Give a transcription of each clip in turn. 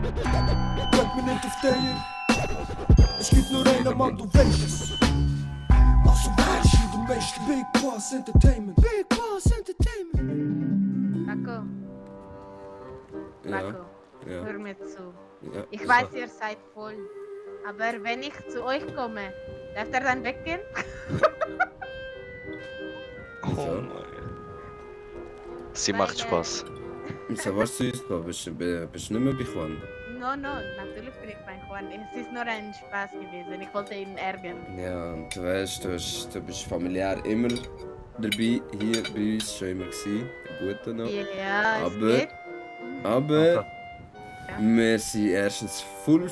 Bleib mir nicht auf der. Es gibt nur einen Mann, du weißt es. Also weißt du, du weißt Big Boss Entertainment. Big Boss Entertainment. Marco, Ja, Marco, ja. hör mir zu. Ja. Ich weiß, ihr seid voll. Aber wenn ich zu euch komme, darf er dann weggehen? Wieso? Oh mein. Sie macht Spaß. Wieso warst du uns gekommen? Bist du nicht mehr bei Juan? No, natürlich bin ich bei Juan. Es ist nur ein Spaß gewesen. Ich wollte ihn ärgern. Ja, und du weißt, du bist familiär immer dabei, hier bei uns schon immer gewesen. Gut noch. Ja, es Aber- geht. Aber wir sind erstens full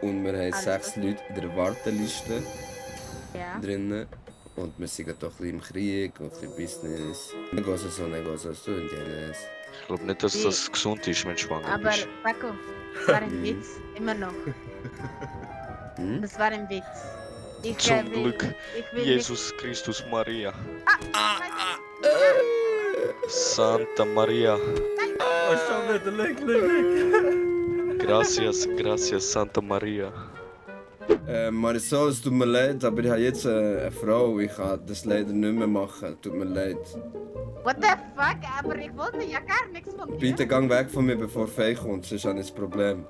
und wir haben Alles 6 gut. Leute in der Warteliste Ja. drinnen. Und wir sind doch ein bisschen im Krieg und ein bisschen Business. Nicht so, du und alles. Ich glaube nicht, dass das gesund ist, wenn du schwanger Aber bist. Paco, das war ein Witz. Immer noch. Hm? Das war ein Witz. Ich, Zum Glück. Ich will Jesus Christus Maria. Nicht, Santa Maria. Oh, schon wieder, leg. Gracias, Santa Maria. Marisol, es tut mir leid, aber ich habe jetzt eine Frau. Ich kann das leider nicht mehr machen. Tut mir leid. what the fuck? Aber ich wollte ja gar nichts von dir. Bitte gang weg von mir, bevor Faye kommt, sonst habe ich ein Problem.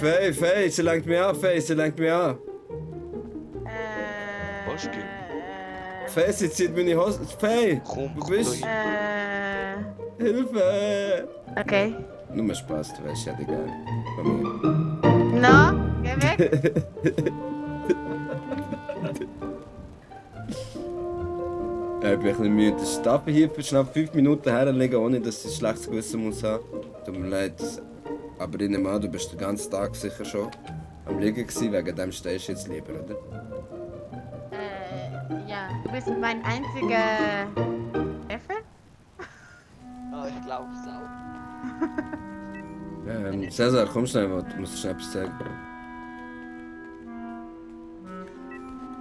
Äh, Faye, sie lenkt mich an, Faye, sie lenkt mich an. Was geht? Faye, sie zieht meine Hose. Faye, Komm, du komm bist... da Hilfe! Okay. Nur Spaß, du weißt ja, die gerne. Von mir. No, geh weg. Ich bin ein bisschen müde. Darf ich hier für schnell 5 Minuten herlegen, ohne dass ich ein schlechtes Gewissen muss haben? Tut mir leid. Aber ich nehme an, du bist den ganzen Tag sicher schon am Liegen gewesen, wegen dem stehst du jetzt lieber, oder? Ja, du bist mein einziger Treffer? Ah, ich glaub's auch. Cäsar, komm schnell, du musst schnell etwas sagen.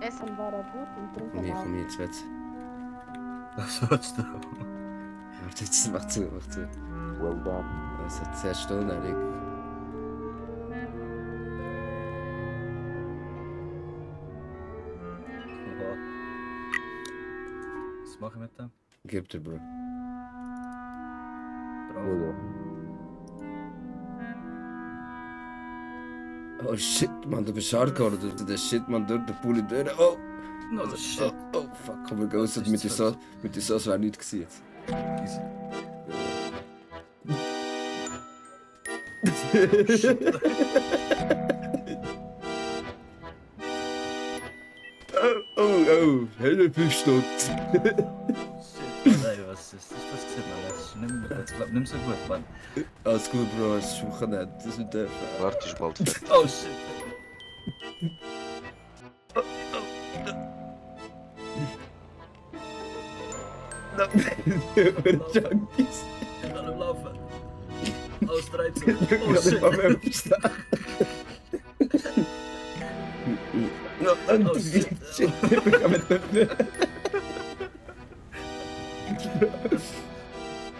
Essen war er gut und trinken Nee, auch. komm jetzt, jetzt. Was willst du? Warte jetzt, mach zu. Well done. Das hat 10 Stunden, Erik. Was mache ich mit dem? Gib dir, Bro. Bravo. Oh shit, man, du bist hardcore, der Shit, man, durch den Pulli durch. Oh! No, das shit. Oh, fuck, komm, wir gehen raus. Mit der Sauce wäre nichts gewesen jetzt. Easy. Oh, hele 5 Stunden. Shit, nein, was ist das gesehen, Mann? Das ist nicht mehr, das glaub, nicht so gut, Mann. Alles gut, Bro, es ist Wochenende, das wird dürfen. Warte, ist bald fertig. Oh shit. Junkies. Ich kann nicht laufen. Aus 13. Ich kann Oh nicht shit. mal mehr verstehen. Oh shit. Shit, ich kann nicht mehr.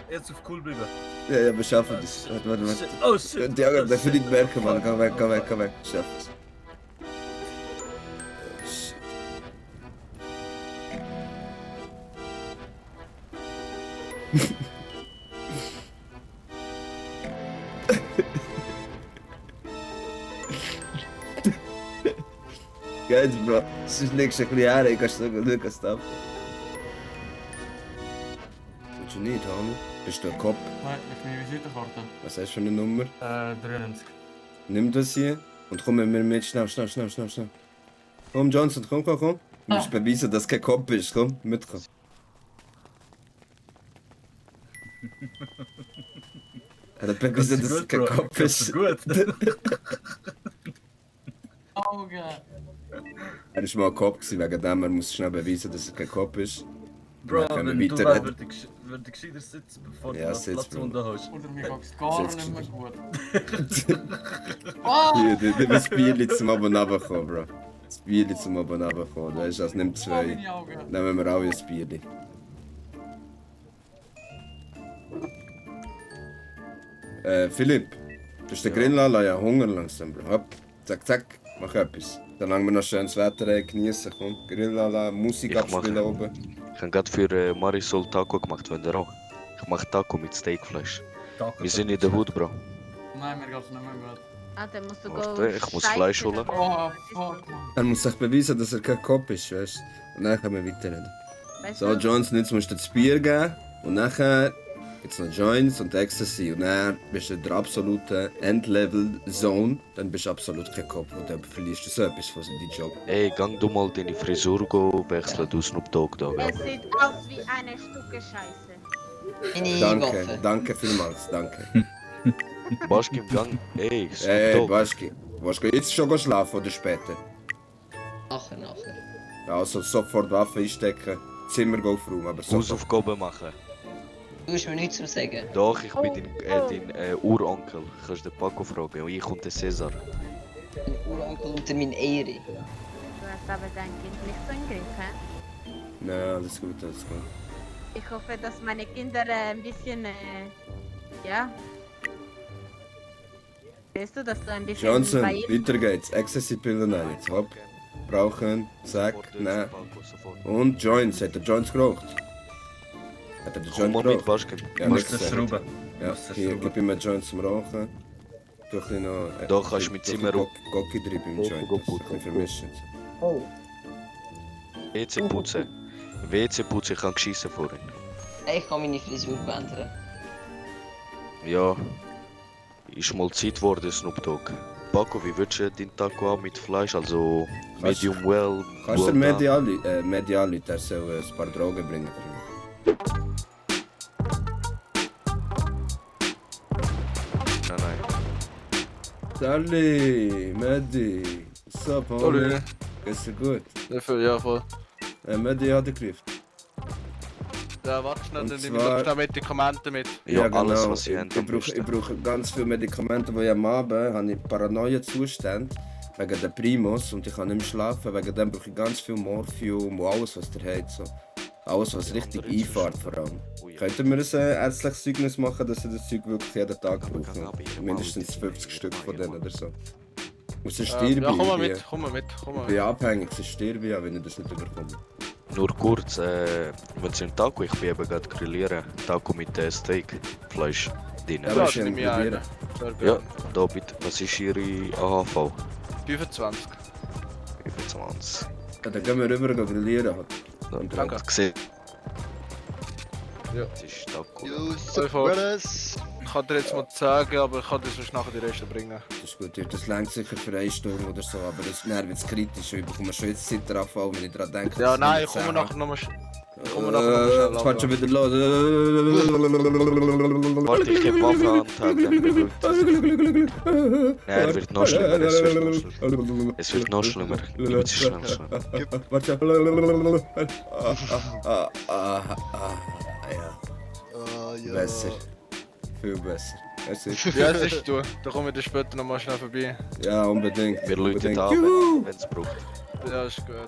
Jetzt auf cool bleiben. Ja, wir schaffen das. Warte. Shit. Oh shit. Die Augen, der will nicht merken, Mann. Komm weg. Schaff es. Shit. Geil, Bro. Sonst liegst du ein bisschen her, ich kann schauen, was da abgeht. Willst du nicht, Homie? Bist du ein Kopf? Nein, ich bin Visitenkarte. Was hast du für eine Nummer? 93. Nimm das hier und komm mit mir mit. Schnell. Komm, Johnson, komm. Du musst beweisen, dass du kein Kopf bist. Komm, mitkommen. Er hat beweisen, dass er kein Kopf ist. Gut. Augen! Er war mal ein Kopf, gewesen, wegen dem er muss schnell beweisen, dass er kein Kopf ist. Bro, Dann können wenn wir du weiterreden. würde gescheiter sitzen, bevor Ja, du das sitz, Platz Bro. unten hast. Oder mir geht's gar Sitz. nicht mehr gut. Oh! Hier, nimm das Bierli zum Oben runterkommen, Bro. Das Bierli zum Oben runterkommen. Du weißt, das nimmt Oh, 2. meine Augen! Nehmen wir alle ein Bierli. Philipp, Du hast den Grill an, ja Hunger langsam, Bro. Hopp, zack, zack, mach etwas. Solange wir noch schönes Wetter haben, genießen. Komm, Grill an, Musik Ich abspielen mache. oben. Ich habe gerade für Marisol Taco gemacht, wenn der auch. Ich mache Taco mit Steakfleisch. Wir sind in der Hut, Bro. Nein, mir geht's nicht mehr gut. Ah, dann musst du Warte, ich muss Fleisch holen. Oh, fuck, man. Er muss sich beweisen, dass er kein Kopf ist, weißt du? Und dann können wir weiterreden. Weißt So, du? Johnson, jetzt musst du das Bier geben. Und nachher gibt's noch Joints und Ecstasy. Und dann bist du in der absoluten Endlevel-Zone. Dann bist du absolut kein Kopf, wo du verlierst. Das ist so etwas von deinem Job. Ey, gang du mal deine Frisur go wechseln, du Snoop Dogg da, gell? Es sieht aus wie eine Stücke Scheiße. Meine Danke, Waffe. danke vielmals, danke. Baschki im Gang. Ey, Snoop Ey, Dogg. Baschki, willst du jetzt schon schlafen oder später? Nachher. Also sofort Waffe einstecken, Zimmer aufräumen, aber sofort. Hausaufgaben machen. Du hast mir nichts zu sagen. Doch, ich bin Oh, dein Uronkel. Kannst den Paco fragen. Und ich und der Cesar. Mein Uronkel unter meine Ehre. Du hast aber dein Kind nicht so im Griff, hä? Nein, alles gut, alles gut. Ich hoffe, dass meine Kinder ein bisschen, ja. Weißt du, dass du ein bisschen Johnson, bei ihnen... weiter geht's. Ecstasy-Pillen nehmen jetzt. Hopp. Rauchen, Sack, Sofort dort, nein. Paco, sofort. Und Joints. Hat er Joints geraucht? Hat er den Komm Joint mal mit, geraucht? Baschki. Ja, Du nicht musst das gesagt. schrauben. Ja, musst das hier, schrauben. gib ihm einen Joint zum Rauchen. Du ein bisschen noch... Da kannst du mit Zimmer Gocki drin beim Go, Joint, go, das go, ist ein bisschen go. vermischen. Oh. WC putzen. WC putzen, ich habe geschissen vorhin. Ich kann meine Frisur ändern. Ja. Ist mal Zeit geworden, Snoop Dogg. Paco, wie würdest du deinen Taco haben mit Fleisch? Also medium well, Kannst du well done? Mediali, der soll ein paar Drogen bringen für mich. Nein, nein. Charlie, Medi, what's up, homie? Geht's dir gut? Ja, voll. Medi hat den Griff. Ja, warte schnell, Und dann zwar- nehme ich noch schnell Medikamente mit. Ja, alles, genau. was sie haben. am Ich besten. brauche ganz viele Medikamente, die ich am Abend habe ich Paranoia-Zustände wegen der Primus und ich kann nicht mehr schlafen. Wegen dem brauche ich ganz viel Morphium und alles, was der hat. So. Alles, was richtig andere einfährt vor allem. Ui. Könnt ihr mir ein ärztliches Zeugnis machen, dass ihr das Zeug wirklich jeden Tag Aber braucht? gang ab, ihr Mindestens Maul, 50 ihr Stück von Maul, denen oder so. Muss ich Ja, sterben? komm mal Ich mit, komm mal mit, komm mal bin mit. abhängig, ich sterbe ja, wenn ich das nicht bekomme. Nur kurz, wenn sie einen Taco, ich bin eben gerade grillieren. Taco mit Steak, Fleisch drin. Ja, Ja, aber das schön nehme ich probieren. einen. Sehr Ja, gerne. da bitte. Was ist Ihre AHV? 25. 25. Ja, dann gehen wir rüber grillieren. Danke. Gesehen. Ja. Das ist Taco. Ich kann dir jetzt mal sagen, aber ich kann dir sonst nachher die Reste bringen. Das ist gut, ja, das längt sicher für 1 Stunde oder so, aber das nervt jetzt kritisch. Ich bekomme schon jetzt Zitteranfall, wenn ich daran denke. Ja, dass nein, ich ich komme nicht nachher nochmal. sage. komme nachher noch schnell Es fährt schon wieder los. Warte, ich gebe Waffe an, Tag, dann beruhigt er sich. Nein, er wird noch schlimmer, es wird noch schlimmer. Es wird noch schlimmer. Gib es schnell, schnell. Warte. Ja. Besser. Viel besser. Merci. Ja, es ist du. Da komme ich dann später nochmal schnell vorbei. Ja, unbedingt. Wir läuten unbedingt. an, wenn es braucht. Ja, ist gut.